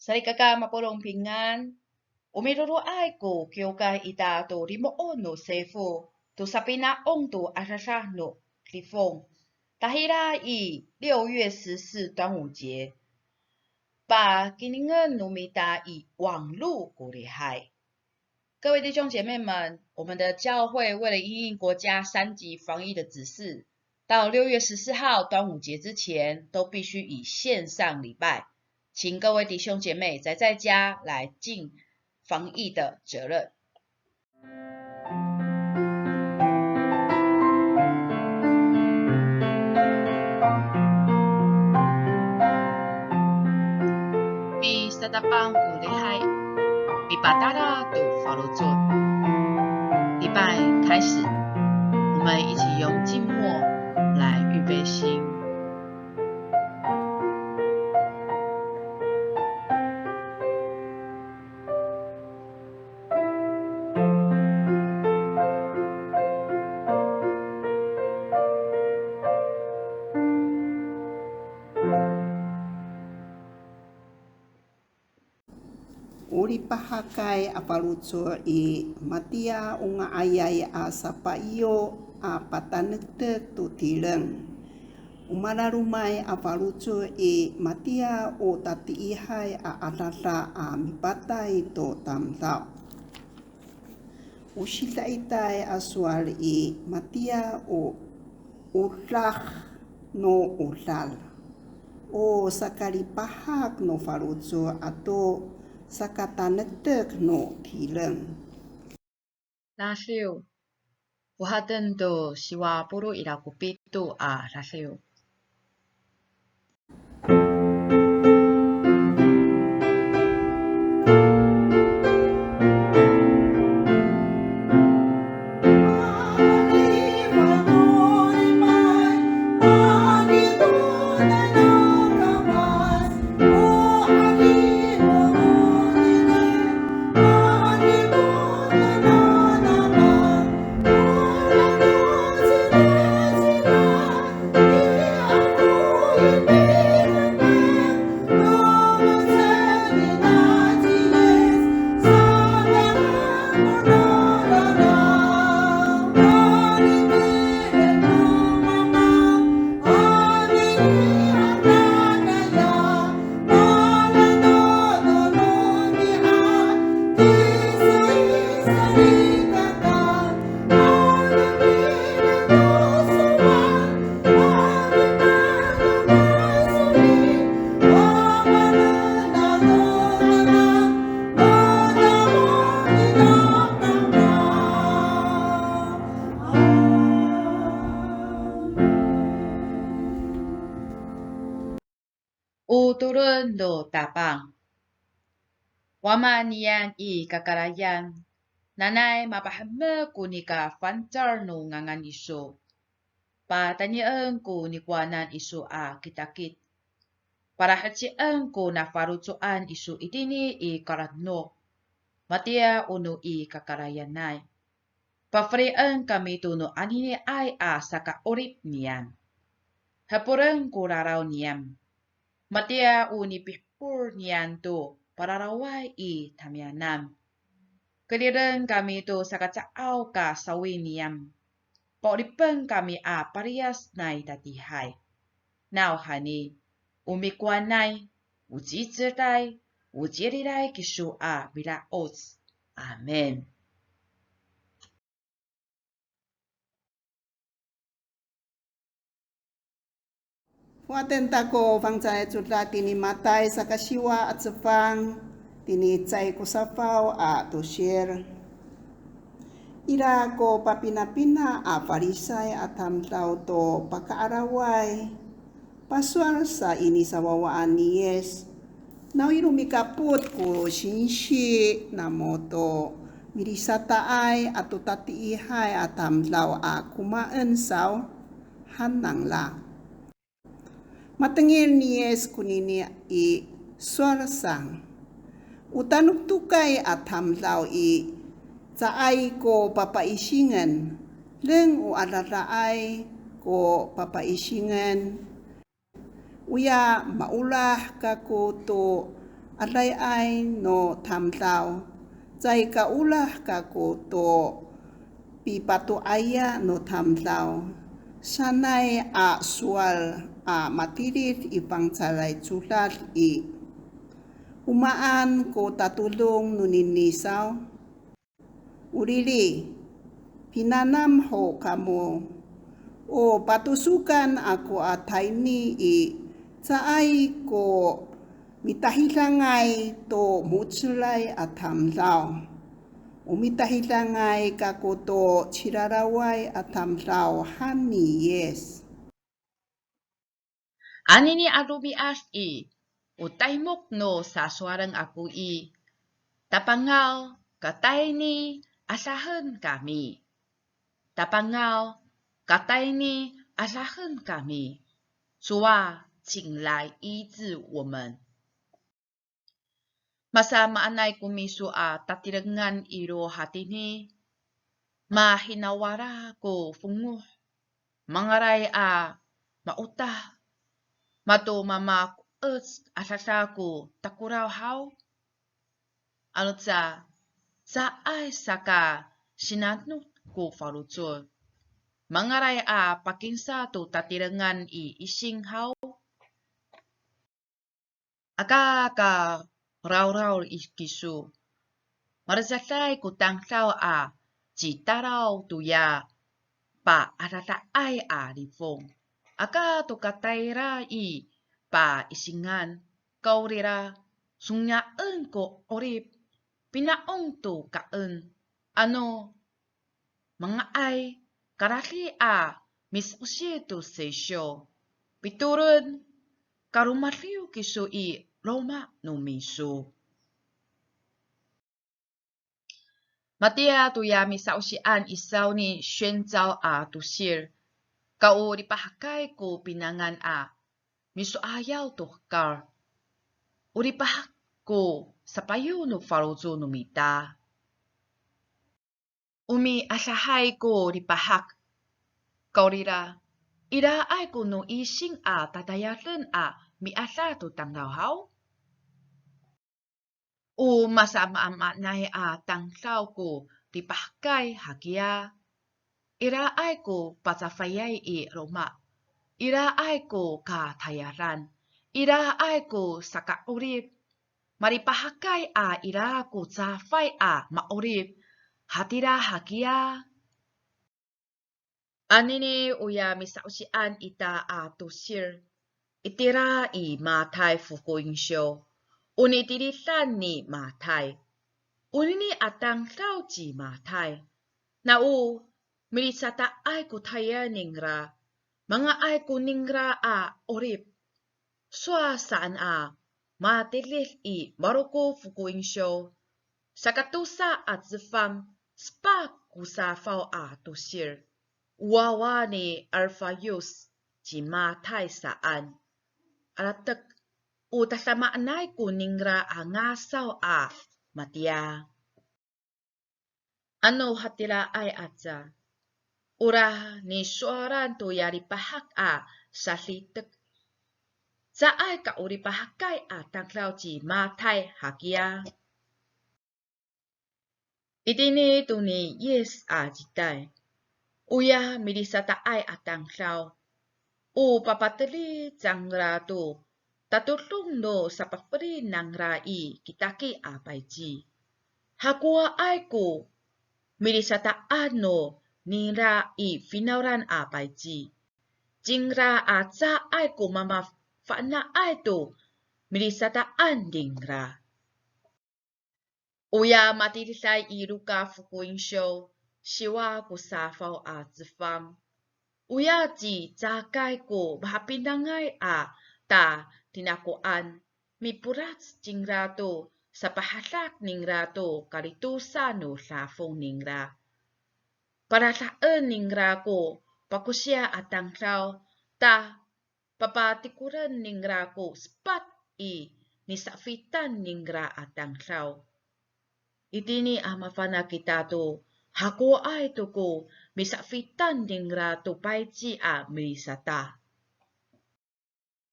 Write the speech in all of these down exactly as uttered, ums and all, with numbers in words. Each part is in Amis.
Salikaka mapolong pingan, o miloloay ko kiwkay ita to limo'ot no sifo to sapina'on to adada no lifong. Tahira i 六月十四端午节, pakinengen no mita i 网路 ko lihay. 各位弟兄姐妹们，我们的教会为了因应国家三级防疫的指示，到六月十四号端午节之前，都必须以线上礼拜。请各位弟兄姐妹宅在家来尽防疫的责任。 Misatapang ko lihay, mipatala to faloco'. 礼拜开始，我们一起用静默来预备心。 O lipahakay a faloco' i, matiya o nga'ayay a sapaiyo a patanektek to tireng. O malalomay a faloco' i, matiya o tatiihay a adada a mipatay to tamdaw. O sidaitay a sowal i, matiya o odah no odal, o sakalipahak no faloco' ato sakatanektek no tireng. Radiw, fohaten to siwa polo' ira ko pito a radiw. O tolon no Tapang. Wama niyam i kakarayan, nanay mapahemek ko nika fangcal no ngangan iso. Patanien ko nikowanan iso a kitakit. Palahecien ko nafaloco'an iso itini i kalahenok. Matiya o no i kakarayanay. Pafelien kami to no aniniay a saka'orip niyam. Hepolen ko raraw niyam. Matiya o nipihepol niyam to pararaway i tamiyanan. Keriden kami to sakacaaw ka sawi niyam. Pa'oripen kami a paliyas nai tatiihay. Nawhani, o mikowanay, o ci'icelay, o ci'edilay kiso a mida'oc. Amin. Fohaten ta ko fangcalay codad tini Matay sakasiwa a cefang, tini cecay ko safaw a tosil. Ira ko papinapina a Farisay a tamdaw to paka'araway, pasowal sa ini sawawaan ni Yis. Nawiro mikapot ko singsi namo to milisataay ato tatiihay a tamdaw a komaen saw, han nangra. Matengil ni Yis konini i sowal sa, o tanotokay a tamdaw i, caay ko papaisingen, deng o adadaay ko papaisingen. Oya maolah kako to Adayay no tamdaw, caay ka olah kako to pipato'aya no tamdaw, sanay a sowal a matilid i fangcalay codad i, o maan ko tatodong nonini saw? Olili, pinanam ho kamo. O patosokan ako a tayni i, caay ko mitahidangay to mo^celay a tamdaw. O mitahidangay kako to ciraraway a tamdaw han ni Yis. Anini a romi'ad i, o taymok no sasowalen ako i, Tapangaw, katayni adahen kami. Tapangaw, katayni adahen kami. 主啊，请来医治我们。 Masamaanay ko miso a tatirengan iro hatini, mahinawala ko fongoh, mangalay a maotah, mato mamako'ec adada ko takolaw haw. Anoca, caay saka sinanot ko faloco', mangalay a pakinsa to tatirengan i ising haw. Aka ka rawraw i kiso. Malecaday ko tamdaw a citalaw toya pa'adadaay a lifong. Aka to katayra i paisingan, kawrira, songila'en ko 'orip, pina'on to kaen, ano manga'ay, karadi a misa'osi to sisiw. Pitolon, kalomadiw kiso i loma' no miso. Matiya toya misa'osian i sawni 宣召 a tosil, ka o lipahakay ko pinangan a miso'ayaw to hekal. O lipahak ko sapayo no faloco' no mita. O miadahay ko lipahak. Kawrira, iraay ko no ising a tatayaden a miada to tamdaw haw? O masamaamaanay a tamdaw ko lipahakay hakiya. Iraay ko pacafayay i loma'. Iraay ko katayadan. Iraay ko saka'orip. Malipahakay a ira ko cafay a ma'orip, hatira hakiya. Anini oya misa'osian ita a tosil, itira i Matay Fokoinsiw, o nitilidan ni Matay. Onini a tamdaw ci Matay. Na o milicataay ko tayal ningra, manga'ay ko ningra a 'orip. Sowal saan a matilid i Maroko Fokoinsiw, sakatosa a cefang sepat ko safaw a tosil. O wawa ni Alfayos ci Matay saan. Alatek, o tadamaanay ko ningra a ngasaw a matiya. Ano hatiraay aca, ora nisowalan toya lipahak a saditek, caay ka o lipahakay a tamdaw ci Matay hakiya. Itini to ni Yis a citay, oya milisataay a tamdaw, o papateli cangra to tatodong no sapafeli nangra i kitakit a payci. Hakowaay ko milisataan no nira i finawlan a payci, cingra a caay ko mamafana'ay to milisataan ningra. Oya matiliday i Loka Fokoinsiw, siwa ko safaw a cefang. Oya ci Cakay ko mahapinangay a tatinakoan, miporac cingra to sapahadak ningra to kalitosa no dafong ningra. Paladaen ningra ko pakosiya a tamdaw, ta papatikolen ningra ko sepat i nisafitan ningra a tamdaw. Itini a mafana' kita to hakowaay to ko misafitan ningra to payci a milisata.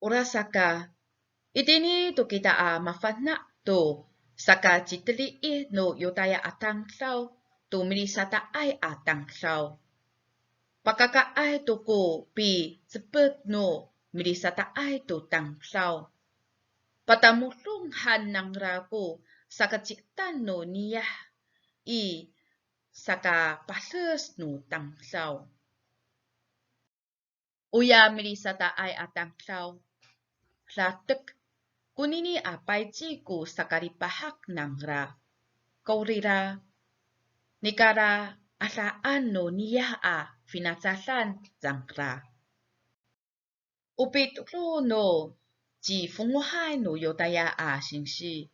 Orasaka, Itini to kita a mafana' to sakaciteli'ih no Yotaya a tamdaw to milisataay a tamdaw. Pakakaay to ko picepet no milisataay to tamdaw. Patamodong han nangra ko sakaci'etan no niyah i sakapades no tamdaw. Oya milisataay a tamdaw, latek konini a payci ko sakalipahak nangra. Kawrira, nikala adaan no niyah a finacadan cangra. O pitolo no cifongohay no Yotaya a singsi,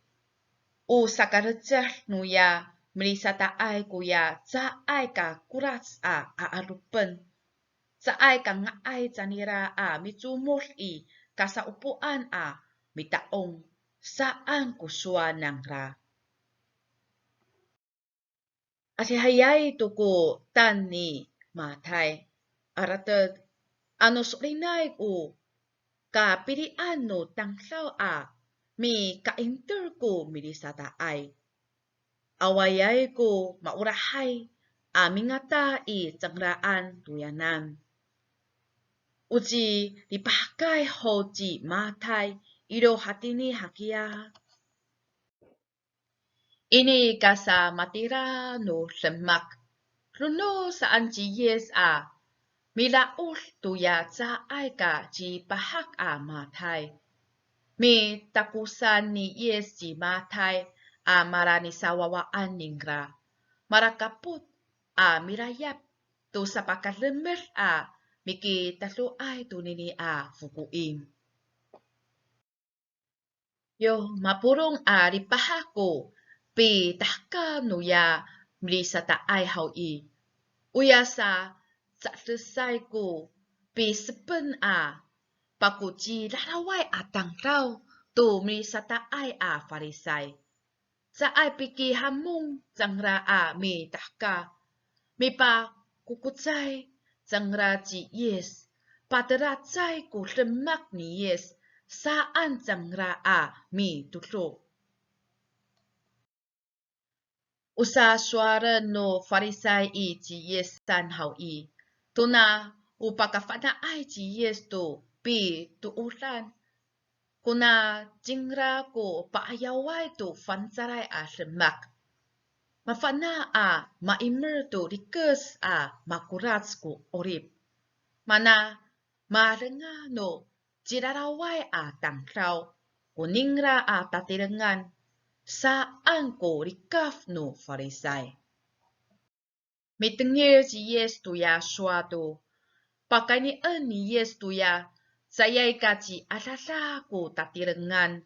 o sakalecad noya milisataay koya caay ka korac a a'adopen, caay ka nga'ay canira a micomod i kasa'opoan a mita'ong, saan ko sowal nangra. Adihayay to ko tan ni Matay, arated, ano so'elinay o kapilian no tamdaw a mika'inter ko milisataay. Awayay ko maolahay a mingata i cangraan toyanan. O cilipahakay ho ci Matay iro hatini hakiya. Ini kasamatira no demak, dono saan ci Yis a milaod toya caay ka cipahak a Matay. Mitakosan ni Yis ci Matay a malanisawawaan ningra, malakapot a milayap to sapakalemed a mikitadoay tonini a fokoin. Yo mapolong a lipahak ko pitahka noya milisataay haw i, oya sa ca'edesay ko pisepen a pakocilalaway a tamdaw to milisataay a Farisay. Caay pikihamong cangra a mitahka, mipakokocay cangra ci Yis, pateracay ko demak ni Yis saan cangra a mitodo. O sasowalen no Farisay i ci Yisan haw i, tona o pakafana'ay ci Yis to pitoodan, kona cingra ko pa'ayaway to fangcalay a demak. Mafana' a ma'imer to rikec a makorac ko 'orip. Mana madenga no cilalaway a tamdaw ko ningra a tatirengan, saan ko likaf no Farisay. Mitengil ci Yis toya sowal to, pakaynien ni Yis toya caayay ka ciadada ko tatirengan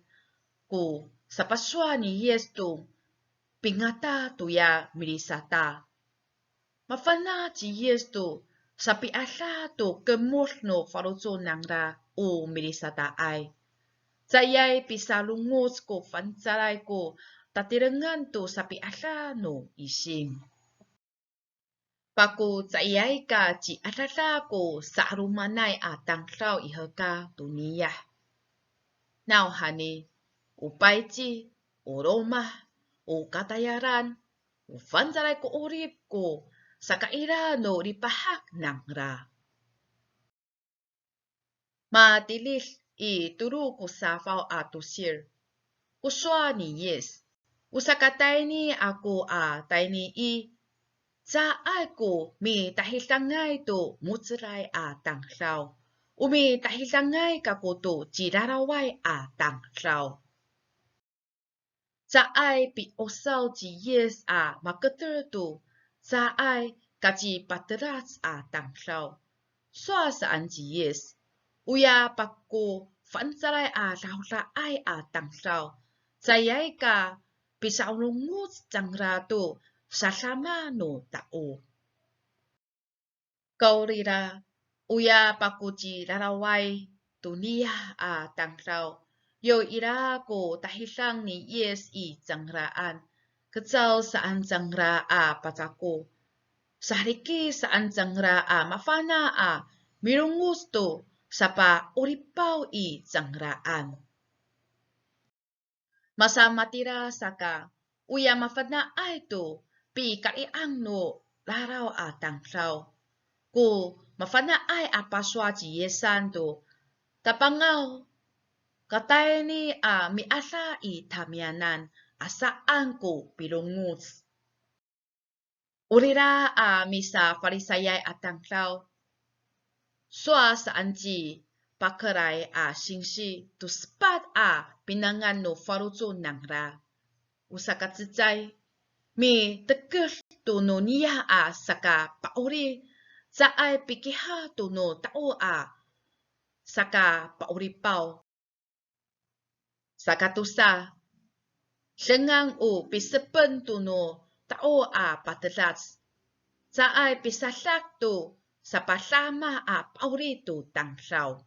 ko sapasowal ni Yis to pingata toya milisata. Mafana' ci Yis to sapiada to kemod no faloco' nangra o milisataay. Caayay pisalongoc ko fangcalay ko tatirengan to sapiada no ising. Pako caayay ka ciadada ko sa'alomanay a tamdaw i hekal to niyah. Nawhani, o payci, o loma', o katayalan, o fangcalay ko 'orip ko sakaira no lipahak nangra. Matilid i tolo ko safaw a tosil ko sowal ni Yis, o sakatayni ako a tayni i, caay ko mitahidangay to mo^celay a tamdaw, o mitahidangay kako to cilalaway a tamdaw. Caay pi'osaw ci Yis a maketer to caay kacipatelac a tamdaw. Sowal saan ci Yis, oya pako fangcalay a dahoda'ay a tamdaw, caayay ka pisa'olongoc cangra to sadama no tao. Kawrira, oya pakocilalaway to niyah a tamdaw, yo ira ko tahidang ni Yis i cangraan, kecaw saan cangra a pacako, sahriki saan cangra a mafana' a milongoc to sapa'oripaw i cangraan. Masamatira saka, oya mafana'ay to pikari'ang no raraw a tamdaw ko mafana'ay a pasowal ci Yisan to, Tapangaw, katayni a miala i tamiyanan a saan ko pilongoc. Orira a misaFarisayay a tamdaw, sowal saan ci Pakeray a singsi to sepat a pinangan no faloco' nangra. O sakacecay, miteked to no niyah a sakapa'orip, caay pikiha to no tao a sakapa'oripaw. Sakatosa, dengan o pisepen to no tao a patedac, caay pisadak to sapadama a pa'orip to tamdaw.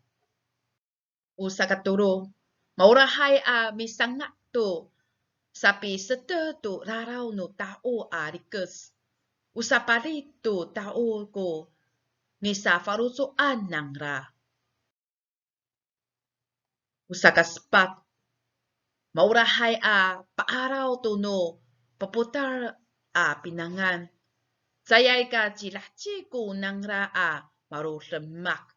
O sakatolo, maolahay a misanga' to sapisetek to raraw no tao a rikec, o sapalit to tao ko nisafaloco'an nangra. O sakasepat, maolahay a pa'araw to no papotal a pinangan, caay ka cilaheci ko nangra a malodemak.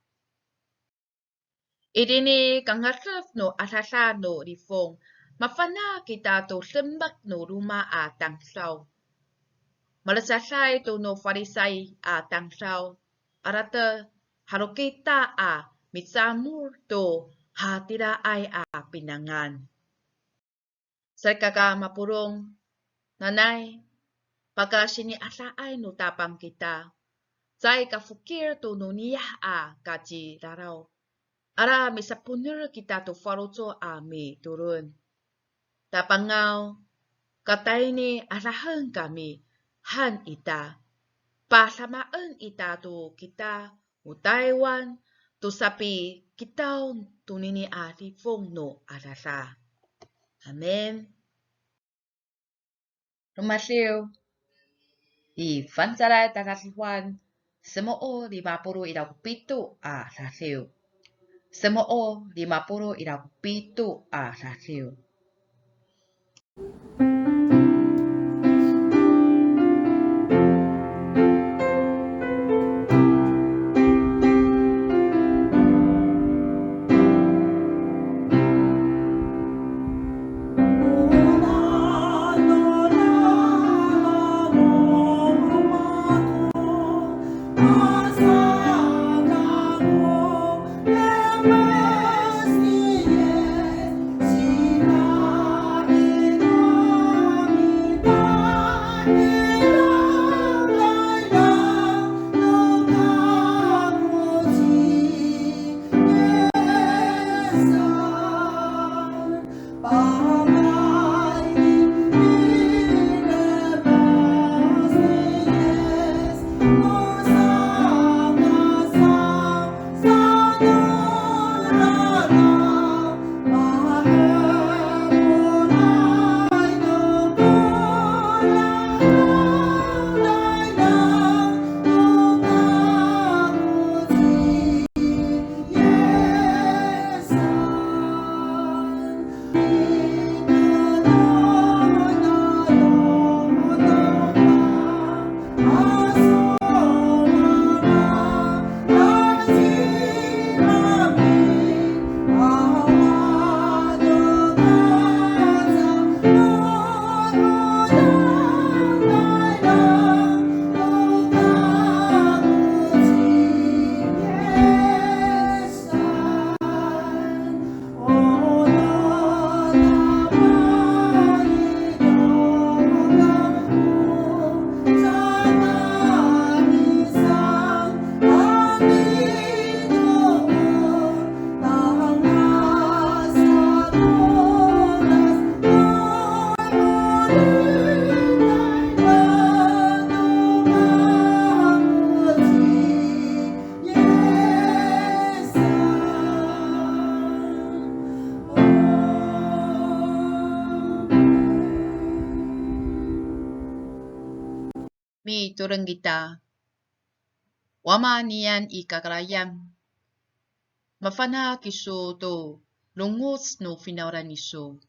Itini kangadef no adada no lifong, mafana' kita to demak no roma a tamdaw. Malecaday to no Farisay a tamdaw, arated halo kita a micamol to hatiraay a pinangan. Salikaka mapolong, nanay pakasini'adaay no Tapang kita, caay kafokil to no niyah a kaciraraw, ala misaponer kita to faloco' a mitolon. Tapangaw, katayni adahen kami han ita, padamaen ita to kita o Taywan to sapikitaw tonini a lifong no adada. Amin. Romadiw i Fangcalay Tadadiwan, semo'ot lima polo' ira ko pito a radiw. Semo'ot lima polo' ira ko pito a radiw. Mitolon kita. Wama niyam i kakarayan, mafana' kiso to longoc no finawlan iso.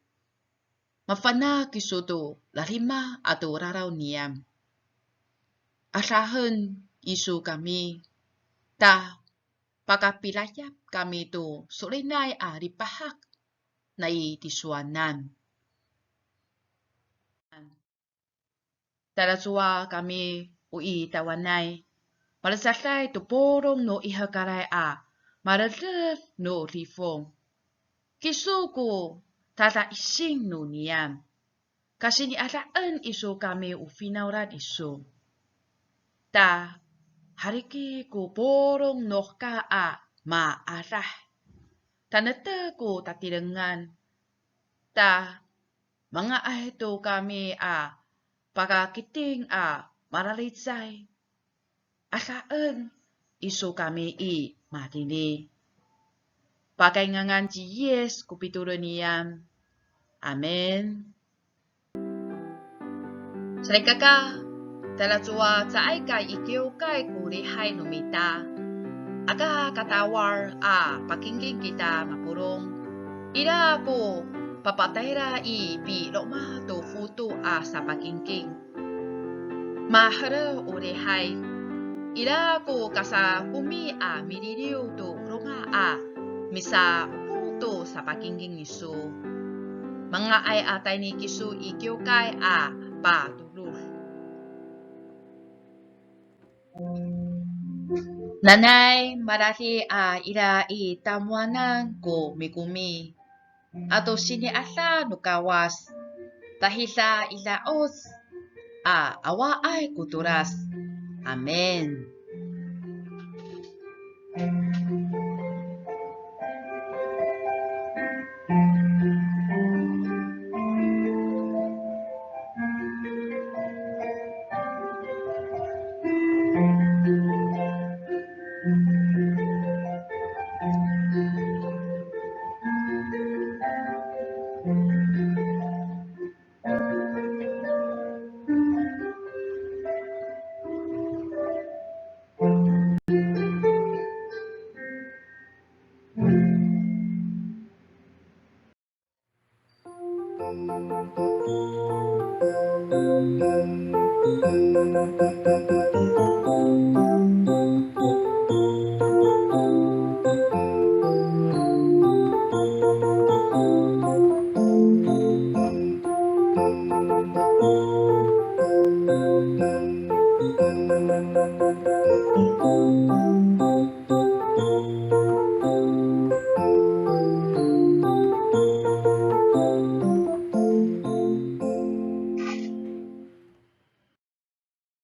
mafana' kiso to lalima' ato raraw niyam. Adahen iso kami, ta pakapilayap kami to so'elinay a lipahak nai tisowanan. Talacowa kami o i Tawanay, malecaday to polong no i hekalay a maledef no lifong. Kiso ko tadaising no niyam. Kasini'adaen iso kami o finawlan iso. Ta, haliki ko polong no hekal a maadah. Tanektek ko tatirengan. Ta, manga'ay to kami a pakakiting a malalicay. Adahen iso kami i matini. Pakay ngangan ci Yis ko pitolon niyam. Amin. Salikaka, talacowa caay ka i kiwkay ko lihay no mita. Aka katawal a pakingking kita mapolong. Ira ko papatayra i piloma' to foto a sapakingking. Maherek o lihay. Ira ko kasakomi a mililiw to loma' a misa'opo to sapakingking iso. Manga'ay a tayni kiso i kiwkay a patorod. Nanay mararid a ira i tamowanan ko mikomi ato sini'ada no Kawas, tahira i da'oc a awaay ko tolas. Amin.